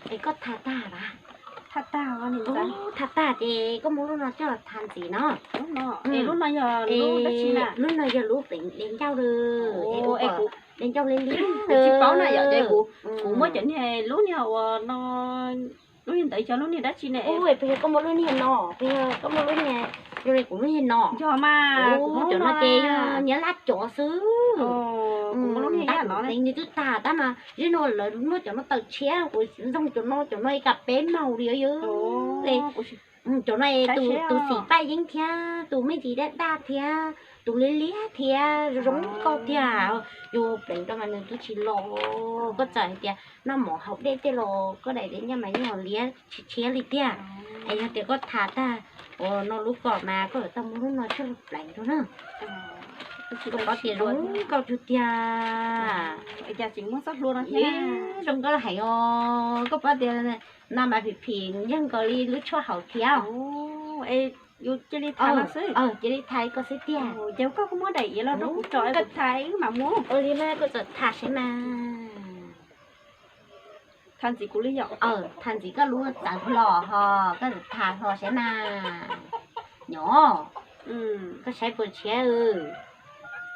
Es koj tha tag las? Tha tag, tha tag ces koj muab lub no coj los tha ntxiv no. Lub no yog lub dab tsi na? Lub no yog lub pleev dej ncauj lawm. Dej ncauj liab liab. Kuv tsis paub na yom, ces kuv, kuv muab cov niag lub niag uas no, lub niag ntawd yog lub niag dab tsi ne? Ua, puas yog koj muab lub niag no, puas yog koj muab lub niag, yog li kuv lub niag no. Yog mas, kuv muab cov no ces yog nyiab laj cov xwb. Kuv muab lub niag no, nws twb tag tab mas zej no lawv muab cov no taw tshiab, kuv ntxoog cov no, cov no ib kas peb maug li yog. Cov no tus xim paj yeeb thiab tus me ntsis daj daj thiab tus liab liab thiab zoo zoo nkauj tiag. Yus pleev rau mas nws twb tsis los. Koj txawm hais tias noj mov haus dej tej los koj daim dej ncauj mas yeej ho liab tshiab tshiab li tiag. Es yog tias koj tha tag ua no lub kom mas koj yuav tau muab lub no coj los pleev rau na. Koj paub tias zoo nkauj tiag tiag. Zoo nkauj heev os. Koj paub tias no mas phim phim yeej nkaus li lub tshuaj haus thiab. Yus cia li tha no xwb. Cia li tha koj xwb tiag. Ces koj kuj muab daim iav los rau kuv tso, kuv tha wb mam mus. Ua li mas koj txawm tha saib mas. Tha ntxiv kuv li yom? Tha ntxiv koj lub txawv hlo ho, koj txawm tha hlo saib mas. Nyob, koj saib puas tshiab.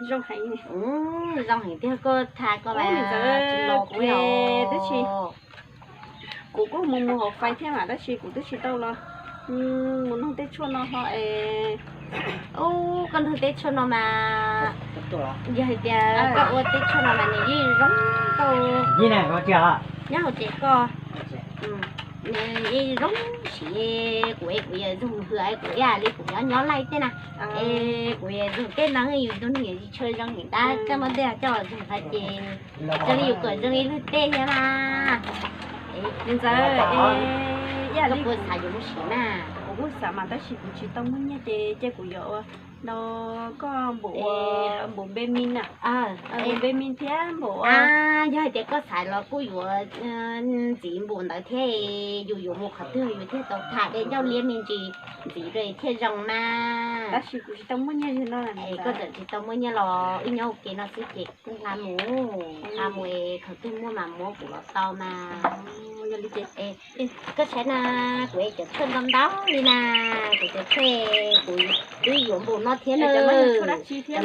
Zoo heev, zoo heev tiag, koj tha koj mas tsis los kuv li os. Kuv kuj mus mus hauv fais thiab mas tab sis kuv twb tsis tau los mus nug tej tshuaj no ho es. Ub, koj nug tej tshuaj no mas yog hais tias koj ua tej tshuaj no mas nws yeej zoo nkauj nyob hauv tsev koj. Nws yeej zoo siv, kuv es kuv yog zog hwm es kuv ib yam li kuv nyob nyob laij tej na. Es kuv yog zog tej no yus tus neeg tsis tshua zoo heev tab koj muab tej coj los zog hais ces zoo li yus kom zoo li luag tej thiab mas. Ntxawm, koj puas xav yuav mus siv mas? Kuv kuj xav mas tab sis kuv tsis tau muaj nyiaj ces cia kuv yuav ua no, koj npaum ua npaum npe me na. Npaum npe me thiab npaum ua. Yog hais tias koj xav los kuj yuav ntxiv npaum ntawd thiab, yus yuav mus qhov twg yus thiaj tau tham dej ncauj liab me ntsis ntxiv rau thiaj zoo mas. Tab sis kuv tsis tau muaj nyiaj li no. Koj txawm tsis tau muaj nyiaj los wb nyob ua ke no xwb ces kuj hla mus, hla mus es qhov twg muaj mas muab kuv los tau mas. Koj saib na, kuv es cov tshuaj ntau ntau li na, kuv cov tshuaj kuv twb yuav npaum no thiab na. Cov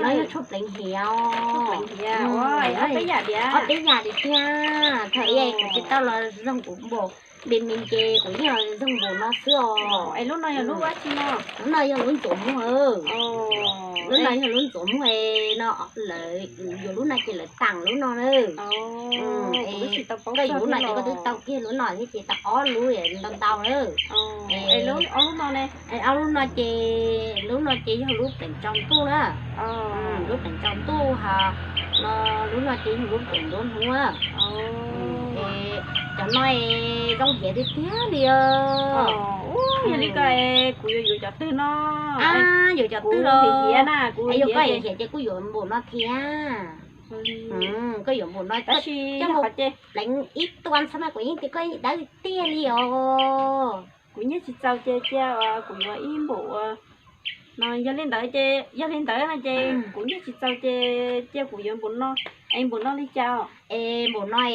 no yog tshuaj pleev hiav. Ob peb yam li tiag, thaum ub kuv tsis tau los zog kuv npaum npe me ces kuv yeej zog npaum no xwb os. Es lub no yog lub dab tsi no? Lub no yog lub ntxuav muag. Lub no yog lub ntxuav muag no, lawv yuav lub no ces lawv taam lub no na. Koj yuav lub no ces koj twb tau kiag lub no thiab ces tau ob lub ntau ntau na. Ob lub no ces, lub no ces yog lub pleev tsaus ntuj na. Lub pleev tsaus ntuj ho no, lub no ces yog lub pleev nruab hnub. Cov no zoo hiav tiag tiag li. Yog li ko kuv yuav yuav cov twg no? Yuav cov twg los hiav na, kuv yuav koj hiav ces kuj yuav npaum no thiab. Koj yuav npaum no tab sis pleev ib tuam xwb mas kuv yeej tias koj dawb tiag li os. Kuv nyiaj tsis txaus ces cia kuv yuav ib npaum ua no. Yog li ntawd ces, yog li ntawd no ces kuv nyiaj tsis txaus ces cia kuv yuav npaum no. Es npaum no li cas? Es npaum no es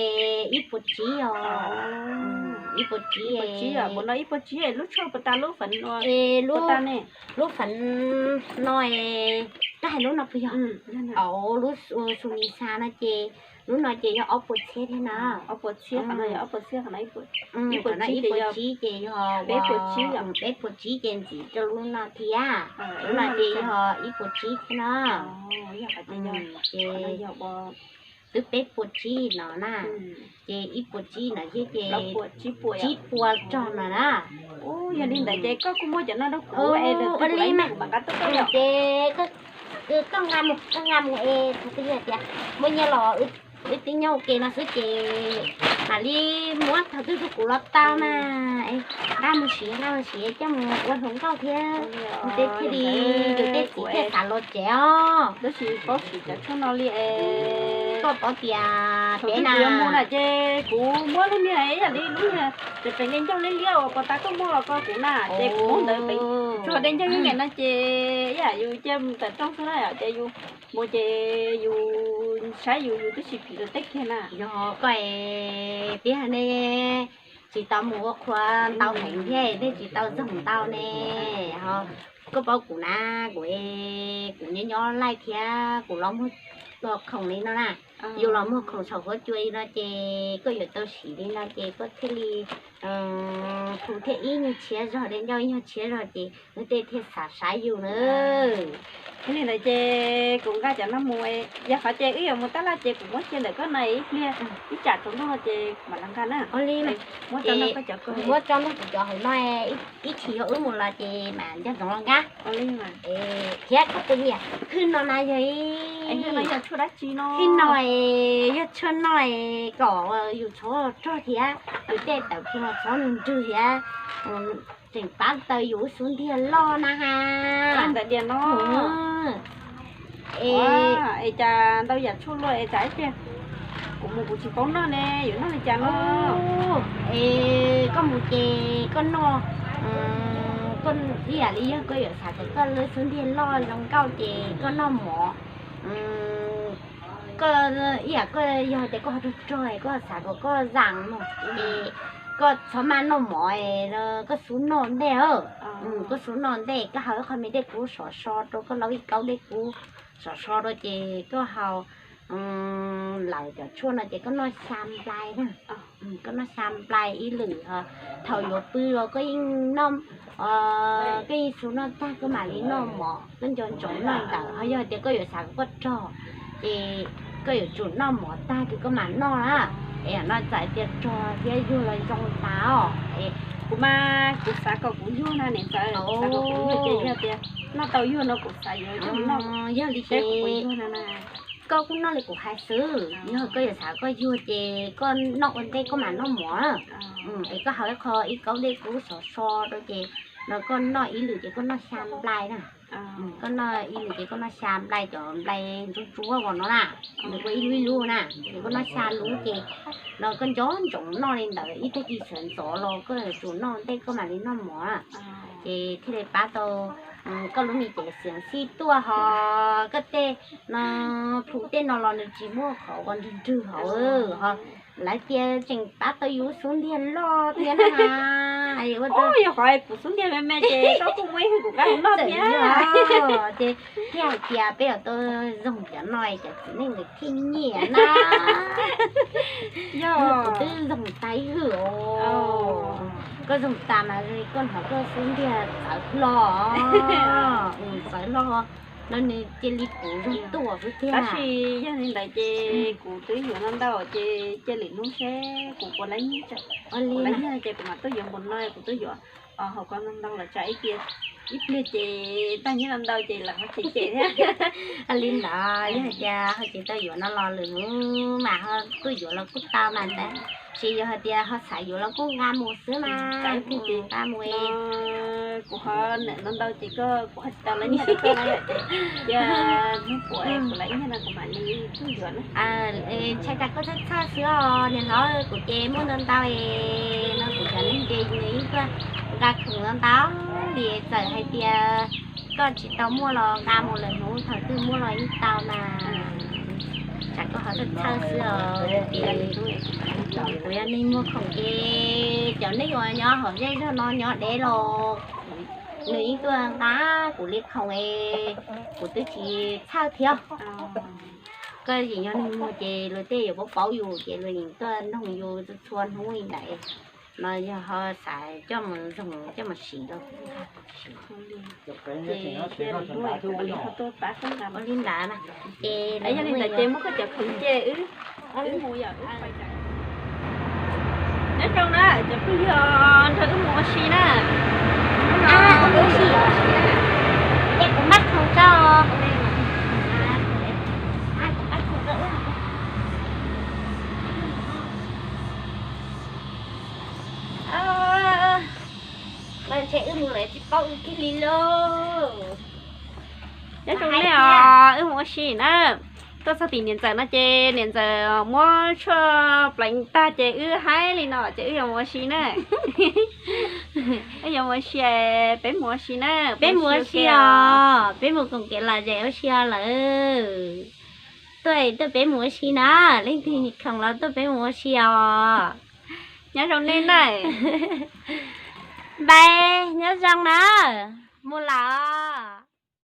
ib puas tsib os. Ib puas tsib, npaum no ib puas tsib es lub tshuaj puas tas lub feem puas tas ne? Lub feem no es, koj hais lub no puas yog? Lub su ni xa no ces, lub no ces yog ob puas txhiab thiab na. Ob puas txhiab, qhov no yog ob puas txhiab, qhov no ib puas tsib ces yog peb puas tsib ces ntxiv rau lub no thiab. Lub no ces yog ib puas tsib thiab na. Ces twb peb puas tsib no na, ces ib puas tsib no thiab ces tsib puas rog no na. Yog li ntawd ces koj kuj muab cov no rau kuv es ua li mas kuv mam nqa tuaj koj yom. Ces koj nqa mus, koj nqa mus es thaum twg yog tias muaj nyiaj los wb twb nyob ua ke no xwb ces mam li muab thaum twg rau kuv los tau mas. Nqa mus siv, nqa mus siv coj mus ua hluas nkauj thiab, mus tej thiaj li yus tej txiv thiaj xav los tsev os. Tab sis paub siv cov tshuaj no li es koj paub tias thaum twg kuv yuav mus na ces kuv muab lub niag ib yam li lub niag pleev dej ncauj liab liab uas puas tas koj muab los rau kuv na ces kuv muab ntawd pleev tsuag dej ncauj ib yam no ces ib yam yus cia mus tawm rooj xwb na yom, ces yus mus ces yus saib yus, yus twb tsis phim rau tej kiag na. Yog koj es tiag ne, tsis tau mus ua qhua ntau heev thiab, tej tsis tau txog ntau ne. Ho koj paub kuv na, kuv, kuv nyob nyob laij thiab kuv los muag khoom li no na, yus los muag khoom saum huab cua li no ces koj yuav tau siv li no ces koj thiaj li hu thiaj ib nyuag tshiab zog, tej ncauj ib nyuag tshiab zog ces luag tej thiaj xav saib yus na. Yog li ntawd ces kuv nqa cov no mus, yog qhov ces wb yuav mus tab laj ces kuv muab cia ntawm koj no ib pliag, ib tsam tsaus ntuj no ces kuv mam los nqa na. Ua li, muab tso nrog kuv cov hauv no, ib chim yog wb mus los ces mam nco ntsoov los nqa. Thiab koj tus niam hwj no na yog, hwj no yog tshuaj noj kom yus txhob rog thiab yus tej tawm plhu los txhob nrwg thiab, tseem pab tau yus xub ntiag loj na ha. Ntawd diam no. Es cas ntau yam tshuaj luaj es tsam ib pliag kuv mus kuv tsis paub noj ne, yuav noj li cas no? Es koj mus ces koj noj, koj ib yam li yog koj yuav xav kom koj lub xub ntiag loj zoo nkauj ces koj noj mov. Koj ib yam koj yog tias koj ho rog rog es koj xav kom koj zaam no ces koj txhob maj noj mov, koj xub noj ntej. Koj xub noj ntej, koj haus ib qho me dej kub sov so rau, koj laub ib kaub dej kub sov so rau ces koj haus lawm cov tshuaj no ces koj noj xya nplai na. Koj noj xya nplai ib lwm, thaum yuav pw los koj yeej noj, koj yeej xub noj tag koj mam li noj mov, koj nco ntsoov noj ntawd. Ho yog tias koj yuav xav kom koj rog ces koj yuav tsum noj mov tag ces koj mam noj na. Es no txawm tias rog thiab yuag los zoo tas os. Kuv mas kuv xav kom kuv yuag na niam ntxawm, xav kom kuv yuag ces yog tias noj tau yuag no kuv xav yuav coj mus noj, yog li ces koj kuj noj li kuv hais xwb, yog koj yuav xav koj yuag ces koj noj ua ntej koj mam noj mov. Es koj haus ib qho ib kaub dej kub sov so rau ces no koj noj ib lwm ces koj noj xya nplai na. Koj noj ib lwm ces koj noj xya nplai, cov nplai ntsuab ntsuab no na, nws ua ib lub ib lub na, ces koj noj xya lub ces no koj nco ntsoov noj li ntawd, ib tag kis sawv ntxov los koj yuav tsum noj ntej koj mam li noj mov. Ces thiaj li pab tau koj lub me cev xeev xij tuaj, ho koj tej no plhu tej no los nws tsis muaj qhov ua nrwg nrwg hauv, ho lawv tias tseem pab tau yus xub ntiag loj thiab na. Yog qhov kuv xub ntiag me me ces koj kuj muaj ib hwj kuv nqa mus noj thiab. Ces thiaj hais tias peb yuav tau zoog cov no cov txiv neej ntawd thiaj nyiam na. Yog kuv twb zoog tas ib hwj os. Koj zoog tas mas koj hnov koj xub ntiag txawv hlo, txawv hlo no nws cia li puv zog tuaj xwb tiag. Tab sis yog li ntawd ces kuv twb yuav no ntau ces cia lwm hnub seb kuv puas laib nyiag, puas laib nyiag ces kuv mam tuaj yuav npaum no, kuv twb yuav hauv ko ntau ntau lawm tsam ib pliag, ib pliag ces tag nyiag ntau ntau ces lawv ho cem cem thiab. Li ntawd yog hais tias ho tsis tau yuav no los lwm hnub mas ho tuaj yuav los kuj tau mas ntag. Tsis yog hais tias ho xav yuav los kuj nqa mus xwb mas, nqa mus. Kuv ho nam ntau ntau ces koj, kuv ho tsis tau laib nyiag rau koj na, ces cia hnub puas kuv laib nyiag no kuv mam li tuaj yuav na. Ntshai tas koj txhawj txhawj xwb os niam hlob, kuv ces muaj ntau ntau es no kuv cov neeg ces nws yeej tuaj nqa khoom ntau ntau li, txawm hais tias koj tsis tau muaj los nqa mus lwm hnub thaum twg muaj los yeej tau mas. Tsam koj ho txhawj txhawj xwb os, kuv yog neeg muag khoom ces cov neeg uas nyob hauv zej zog no nyob deb los nws yeej tuaj nqa kuv li khoom es kuv twb tsis txhawj thiab. Koj yeej yog neeg muag ces luag tej yuav paub paub yus ces luag yeej tuaj noog yus txhua hnub li ntawd no, yog ho xav coj mus zoog coj mus siv los kuj nqa mus siv. Ua li ntawd na, ces yog li ntawd ces muab koj cov khoom cia wb, wb mus yom. Nyob zoo na cov phooj ywg, nrog wb mus ua si na. Ua si, ces kuv maj khoom tso. Mas ntshe wb mus lawm tsis paub wb kiag li lauj. Nyob zoo nej os, wb mus ua si na. Tuaj txog tim niam ntxawm no ces niam ntxawm muab tshuaj pleev tag ces wb haib li no ces wb yuav mus ua si na. Wb yuav mus ua si, peb mus ua si na. Peb mus ua si os, peb mus koom kev lom zem ua si os lawm. Tuaj, tuaj peb mus ua si na, leej twg khoom los tuaj peb mus ua si os. Nyob zoo nej na. Bye, nyob zoo na. Mus lawm.